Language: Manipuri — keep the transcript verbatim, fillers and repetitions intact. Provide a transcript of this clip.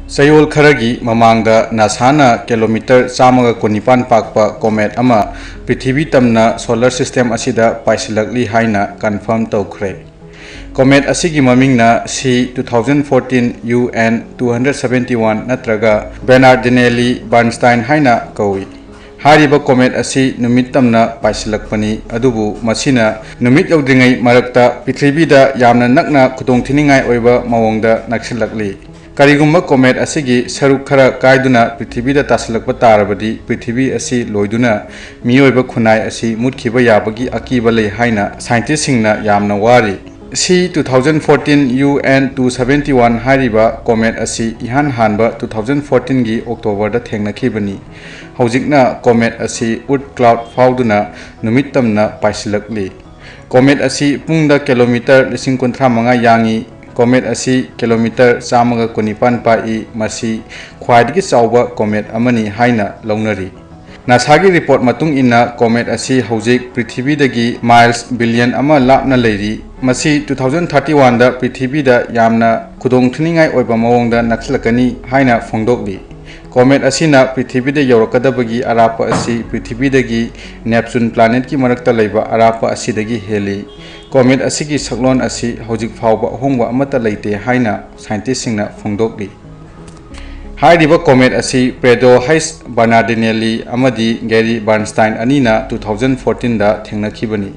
ꯆꯌꯣꯜ ꯈꯔꯒꯤ ꯃꯃꯥꯡꯗ ꯅꯥꯁꯥꯅ ꯀꯤꯂꯣꯃꯤꯇꯔ ꯆꯥꯝꯃꯒ ꯀꯨꯟꯅꯤꯄꯥꯟ ꯄꯥꯛꯄ ꯀꯣꯃꯦꯠ ꯑꯃ ꯄ꯭ꯔꯤꯊꯤꯕꯤ ꯇꯝꯅ ꯁꯣꯂꯔ ꯁꯤꯁꯇꯦꯝ ꯑꯁꯤꯗ ꯄꯥꯏꯁꯤꯜꯂꯛꯂꯤ ꯍꯥꯏꯅ ꯀꯟꯐꯥꯔꯝ ꯇꯧꯈ꯭ꯔꯦ꯫ ꯀꯣꯃꯦꯠ ꯑꯁꯤꯒꯤ ꯃꯃꯤꯡꯅ ꯁꯤ two thousand fourteen U N two hundred seventy one ꯅꯠꯇ꯭ꯔꯒ ꯕꯦꯅꯥꯔꯗꯤꯅꯦꯂꯤ ꯕꯔꯟꯁꯇꯥꯏꯟ ꯍꯥꯏꯅ ꯀꯧꯏ꯫ ꯍꯥꯏꯔꯤꯕ ꯀꯣꯃꯦꯠ ꯑꯁꯤ ꯅꯨꯃꯤꯠ ꯇꯝꯅ ꯄꯥꯏꯁꯤꯜꯂꯛꯄꯅꯤ, ꯑꯗꯨꯕꯨ ꯃꯁꯤꯅ ꯅꯨꯃꯤꯠ ꯌꯧꯗ꯭ꯔꯤꯉꯩ ꯃꯔꯛꯇ ꯄ꯭ꯔꯤꯊꯤꯕꯤꯗ ꯌꯥꯝꯅ ꯅꯛꯅ ꯈꯨꯗꯣꯡꯊꯤꯅꯤꯡꯉꯥꯏ ꯑꯣꯏꯕ ꯃꯑꯣꯡꯗ ꯅꯛꯁꯤꯜꯂꯛꯂꯤ꯫ ꯀꯔꯤꯒꯨꯝꯕ ꯀꯣꯃꯦꯠ ꯑꯁꯤꯒꯤ ꯁꯔꯨꯛ ꯈꯔ ꯀꯥꯏꯗꯨꯅ ꯄ꯭ꯔꯤꯊꯤꯕꯤꯗ ꯇꯥꯁꯤꯜꯂꯛꯄ ꯇꯥꯔꯕꯗꯤ, ꯄ꯭ꯔꯤꯊꯤꯕꯤ ꯑꯁꯤ ꯂꯣꯏꯗꯨꯅ ꯃꯤꯑꯣꯏꯕ ꯈꯨꯟꯅꯥꯏ ꯑꯁꯤ ꯃꯨꯠꯈꯤꯕ ꯌꯥꯕꯒꯤ ꯑꯀꯤꯕ ꯂꯩ ꯍꯥꯏꯅ ꯁꯥꯏꯟꯇꯤꯁꯁꯤꯡꯅ ꯌꯥꯝꯅ ꯋꯥꯔꯤ꯫ ꯁꯤ two thousand fourteen U N two seventy one ꯍꯥꯏꯔꯤꯕ ꯀꯣꯃꯦꯠ ꯑꯁꯤ ꯏꯍꯥꯟ ꯍꯥꯟꯕ two thousand fourteen ꯒꯤ ꯑꯣꯛꯇꯣꯕꯔꯗ ꯊꯦꯡꯅꯈꯤꯕꯅꯤ꯫ ꯍꯧꯖꯤꯛꯅ ꯀꯣꯃꯦꯠ ꯑꯁꯤ ꯎꯔꯊ ꯀ꯭ꯂꯥꯎꯗ ꯐꯥꯎꯗꯨꯅ ꯅꯨꯃꯤꯠ ꯇꯝꯅ ꯄꯥꯏꯁꯤꯜꯂꯛꯂꯤ꯫ ꯀꯣꯃꯦꯠ ꯑꯁꯤ ꯄꯨꯡꯗ ꯀꯤꯂꯣꯃꯤꯇꯔ ꯂꯤꯁꯤꯡ ꯀꯨꯟꯊ꯭ꯔꯥ ꯃꯉꯥ ꯌꯥꯡꯏ꯫ ꯀꯣꯃꯦꯠ ꯑꯁꯤ ꯀꯤꯂꯣꯃꯤꯇꯔ ꯆꯥꯝꯃꯒ ꯀꯨꯟꯅꯤꯄꯥꯟ ꯄꯥꯛꯏ꯫ ꯃꯁꯤ ꯈ꯭ꯋꯥꯏꯗꯒꯤ ꯆꯥꯎꯕ ꯀꯣꯃꯦꯠ ꯑꯃꯅꯤ ꯍꯥꯏꯅ ꯂꯧꯅꯔꯤ꯫ ꯅꯥꯁꯥꯒꯤ ꯔꯤꯄꯣꯔꯠ ꯃꯇꯨꯡ ꯏꯟꯅ, ꯀꯣꯃꯦꯠ ꯑꯁꯤ ꯍꯧꯖꯤꯛ ꯄ꯭ꯔꯤꯊꯤꯕꯤꯗꯒꯤ ꯃꯥꯏꯜꯁ ꯕꯤꯂꯤꯌꯟ ꯑꯃ ꯂꯥꯞꯅ ꯂꯩꯔꯤ꯫ ꯃꯁꯤ two thousand thirty one ꯗ ꯄ꯭ꯔꯤꯊꯤꯕꯤꯗ ꯌꯥꯝꯅ ꯈꯨꯗꯣꯡꯊꯤꯅꯤꯡꯉꯥꯏ ꯑꯣꯏꯕ ꯃꯑꯣꯡꯗ ꯅꯛꯁꯤꯜꯂꯛꯀꯅꯤ ꯍꯥꯏꯅ ꯐꯣꯡꯗꯣꯛꯂꯤ꯫ ꯀꯣꯃꯦꯠ ꯑꯁꯤꯅ ꯄ꯭ꯔꯤꯊꯤꯕꯤꯗ ꯌꯧꯔꯛꯀꯗꯕꯒꯤ ꯑꯔꯥꯞꯄ ꯑꯁꯤ ꯄ꯭ꯔꯤꯊꯤꯕꯤꯗꯒꯤ ꯅꯦꯞꯆꯨꯟ ꯄ꯭ꯂꯥꯅꯦꯠꯀꯤ ꯃꯔꯛꯇ ꯂꯩꯕ ꯑꯔꯥꯞꯄ ꯑꯁꯤꯗꯒꯤ ꯍꯦꯜꯂꯤ꯫ ꯀꯣꯃꯦꯠ ꯑꯁꯤꯒꯤ ꯁꯛꯂꯣꯟ ꯑꯁꯤ ꯍꯧꯖꯤꯛ ꯐꯥꯎꯕ ꯑꯍꯣꯡꯕ ꯑꯃꯠꯇ ꯂꯩꯇꯦ ꯍꯥꯏꯅ ꯁꯥꯏꯟꯇꯤꯁꯁꯤꯡꯅ ꯐꯣꯡꯗꯣꯛꯂꯤ꯫ ꯍꯥꯏꯔꯤꯕ ꯀꯣꯃꯦꯠ ꯑꯁꯤ ꯄꯦꯗ꯭ꯔꯣ ꯍꯩꯁ ꯕꯔꯅꯥꯔꯗꯤꯅꯦꯂꯤ ꯑꯃꯗꯤ ꯒꯦꯔꯤ ꯕꯔꯟꯁꯇꯥꯏꯟ ꯑꯅꯤꯅ two thousand fourteen ꯗ ꯊꯦꯡꯅꯈꯤꯕꯅꯤ꯫